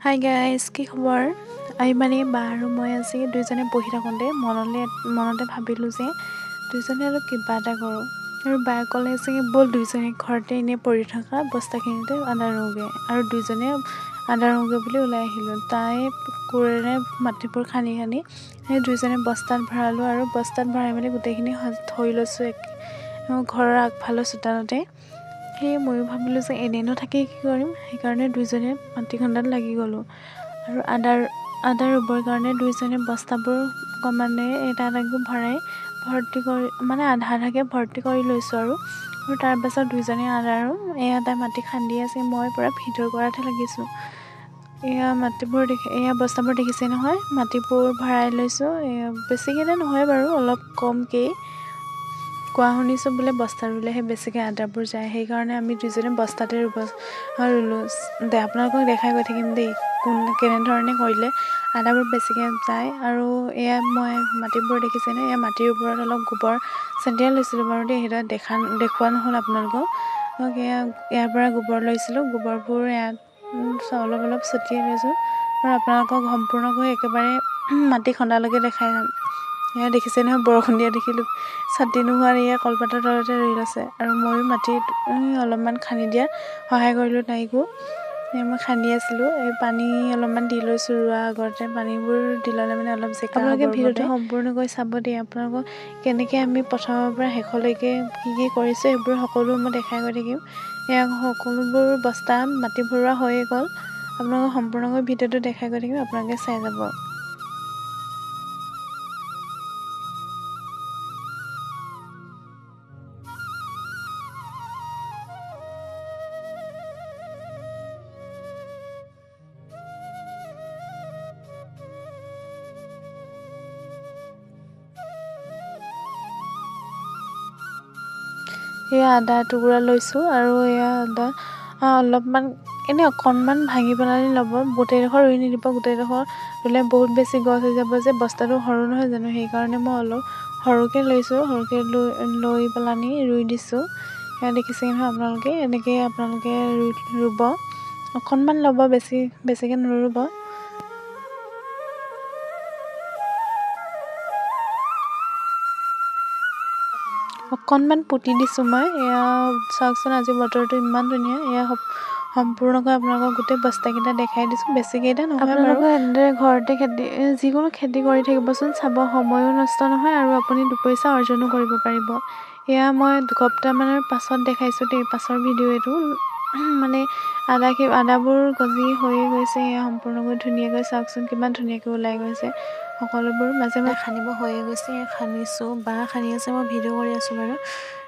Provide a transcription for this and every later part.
Hi guys, কি খবৰ? আমি মানে বা আৰু মই আজি দুইজনে বহি থাকোঁতে মনতে ভাবিলোঁ যে দুইজনে অলপ কিবা এটা কৰোঁ। আৰু বায়ে ক'লে যে ব'ল দুইজনে ঘৰতে এনেই পৰি থকা বস্তাখিনিতে আদা ৰুওঁগৈ। আৰু দুইজনে আদা ৰুওঁগৈ বুলি ওলাই আহিলোঁ। তাই কোৰেৰে মাটিবোৰ খান্দি খান্দি সেই দুইজনে বস্তাত ভৰালোঁ আৰু বস্তাত ভৰাই মেলি গোটেইখিনি থৈ লৈছোঁ ঘৰৰ আগফালৰ চোতালতে। সেয়ে ময়ো ভাবিলোঁ যে এনেইনো থাকি কি কৰিম, সেইকাৰণে দুইজনে মাটি খন্দাত লাগি গ'লোঁ। আৰু আদা ৰুবৰ কাৰণে দুইজনে বস্তাবোৰ ক্ৰমান্বয়ে এটা এটাকৈ ভৰাই ভৰ্তি কৰি মানে আধা আধাকৈ ভৰ্তি কৰি লৈছোঁ। আৰু তাৰপাছত দুইজনে আদা ৰুম। এয়া তাই মাটি খান্দি আছে, মই পূৰা ভিডিঅ' কৰাতহে লাগিছোঁ। এয়া মাটিবোৰ দেখি, এয়া বস্তাবোৰ দেখিছে নহয়, মাটিবোৰ ভৰাই লৈছোঁ। বেছিকৈ নহয় বাৰু, অলপ কমকেই। কোৱা শুনিছোঁ বোলে বস্তা ৰুলেহে বেছিকৈ আদাবোৰ যায়, সেইকাৰণে আমি দুইজনে বস্তাতে ৰুলোঁ। আপোনালোকক দেখাই গৈ থাকিম দেই কোন কেনেধৰণে কৰিলে আদাবোৰ বেছিকৈ যায়। আৰু এয়া মই মাটিবোৰ দেখিছেনে, এয়া মাটিৰ ওপৰত অলপ গোবৰ ছটিয়াই লৈছিলোঁ বাৰু দেই, সেইটো দেখুওৱা নহ'ল আপোনালোকক। এয়া ইয়াৰ পৰা গোবৰ লৈছিলোঁ, গোবৰবোৰ ইয়াত অলপ অলপ ছটিয়াই লৈছোঁ। আৰু আপোনালোকক সম্পূৰ্ণকৈ একেবাৰে মাটি খন্দালৈকে দেখাই যাম। এয়া দেখিছে নহয়, বৰষুণ দিয়া দেখিলোঁ, ছাতি নোহোৱাত এয়া কলপাতৰ তলতে ৰুই লৈছে। আৰু ময়ো মাটিত অলপমান খান্দি দিয়াত সহায় কৰিলোঁ তাইকো। মই খান্দি আছিলোঁ, এই পানী অলপমান দি লৈছোঁ ৰোৱাৰ আগতে। পানীবোৰ দি ল'লে মানে অলপ জেকা। আপোনালোকে ভিডিঅ'টো সম্পূৰ্ণকৈ চাব দেই, আপোনালোকক কেনেকৈ আমি প্ৰথমৰ পৰা শেষলৈকে কি কি কৰিছোঁ সেইবোৰ সকলো মই দেখাই গৈ থাকিম। এয়া সকলোবোৰ বস্তা মাটি ভৰোৱা হৈয়ে গ'ল। আপোনালোকক সম্পূৰ্ণকৈ ভিডিঅ'টো দেখাই গৈ থাকিম, আপোনালোকে চাই যাব। এয়া আদা টুকুৰা লৈছোঁ আৰু এয়া আদা অলপমান এনেই অকণমান ভাঙি পেলাই ল'ব, গোটেইডোখৰ ৰুই নিদিব। গোটেইডোখৰ ৰুলে বহুত বেছি গছ হৈ যাব যে, বস্তাটো সৰু নহয় জানো, সেইকাৰণে মই অলপ সৰুকৈ লৈছোঁ। সৰুকৈ লৈ পেলানি ৰুই দিছোঁ। এয়া দেখিছে নহয় আপোনালোকে, এনেকৈ আপোনালোকে ৰুব, অকণমান ল'ব, বেছিকৈ নৰুব। অকণমান পুতি দিছোঁ মই। এয়া চাওকচোন, আজি বতৰটো ইমান ধুনীয়া। এয়া সম্পূৰ্ণকৈ আপোনালোকক গোটেই বস্তাকেইটা দেখাই দিছোঁ, বেছিকেইটা নহয়। আপোনালোকে এনেদৰে ঘৰতে খেতি, যিকোনো খেতি কৰি থাকিবচোন, চাব সময়ো নষ্ট নহয় আৰু আপুনি দুপইচা অৰ্জনো কৰিব পাৰিব। এয়া মই 2 সপ্তাহমানৰ পাছত দেখাইছোঁ দেই, পাছৰ ভিডিঅ' এইটো। মানে আদাবোৰ গজি হৈয়ে গৈছে। এয়া সম্পূৰ্ণকৈ ধুনীয়াকৈ চাওকচোন, কিমান ধুনীয়াকৈ ওলাই গৈছে সকলোবোৰ। মাজে মাজে খান্দিব হৈয়ে গৈছে, খান্দিছোঁ, বাঁহ খান্দি আছে, মই ভিডিঅ' কৰি আছোঁ বাৰু।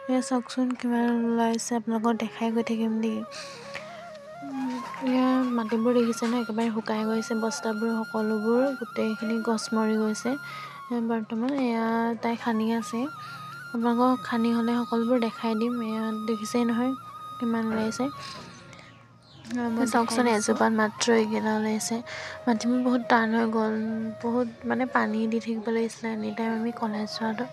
এয়া চাওকচোন কিমান ওলাইছে, আপোনালোকক দেখাই গৈ থাকিম দেই। এয়া মাটিবোৰ দেখিছে ন, একেবাৰে শুকাই গৈছে, বস্তাবোৰ সকলোবোৰ গোটেইখিনি গছ মৰি গৈছে বৰ্তমান। এয়া তাই খান্দি আছে, আপোনালোকক খান্দি হ'লে সকলোবোৰ দেখাই দিম। এয়া দেখিছেই নহয় কিমান ওলাইছে, চাওকচোন, এজোপাত মাত্ৰ এইকেইটা ওলাইছে। মাটিবোৰ বহুত টান হৈ গ'ল, বহুত মানে পানী দি থাকিব লাগিছিলে এনি টাইম। আমি কলেজ যোৱাটো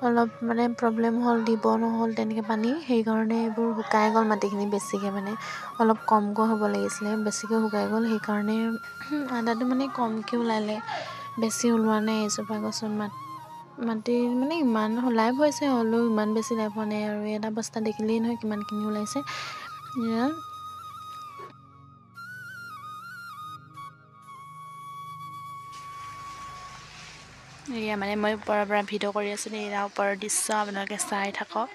অলপ মানে প্ৰব্লেম হ'ল, দিব নহ'ল তেনেকৈ পানী, সেইকাৰণে এইবোৰ শুকাই গ'ল মাটিখিনি। বেছিকৈ মানে অলপ কমকৈ হ'ব লাগিছিলে, বেছিকৈ শুকাই গ'ল, সেইকাৰণে আদাটো মানে কমকৈ ওলালে, বেছি ওলোৱা নাই এজোপা গছত। মাটি মানে ইমান লাভ হৈছে হ'লেও ইমান বেছি লাভ হোৱা নাই। আৰু এটা বস্তা দেখিলেই নহয় কিমানখিনি ওলাইছে। এয়া এয়া মানে মই ওপৰৰ পৰা ভিডিঅ' কৰি আছোঁ দেই। এয়া ওপৰৰ দৃশ্য আপোনালোকে চাই থাকক।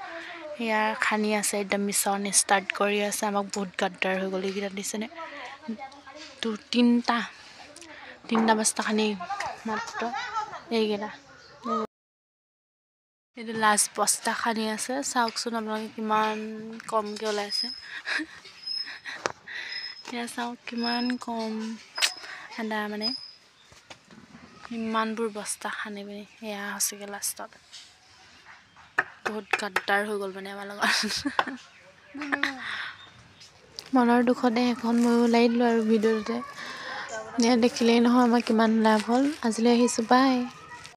এয়া খান্দি আছে, একদম মিছন ষ্টাৰ্ট কৰি আছে। আমাক বহুত গাদ্দাৰ হৈ গ'ল। এইকেইটা দিছেনে তিনিটা তিনিটা বস্তা খান্দি মাত্ৰ এইকেইটা। এইটো লাষ্ট বস্তা খান্দি আছে, চাওকচোন আপোনালোকে কিমান কমকৈ ওলাইছে। এয়া চাওক কিমান কম আদা, মানে ইমানবোৰ বস্তা খান্দি পিনি এয়া হৈছেগৈ লাষ্টত। বহুত গাদ্দাৰ হৈ গ'ল মানে আমাৰ লগত। মনৰ দুখতে এখন ময়ো ওলাই দিলোঁ আৰু ভিডিঅ'টোতে। দেখিলেই নহয় আমাৰ কিমান লাভ হ'ল। আজিলৈ আহিছোঁ, বাই।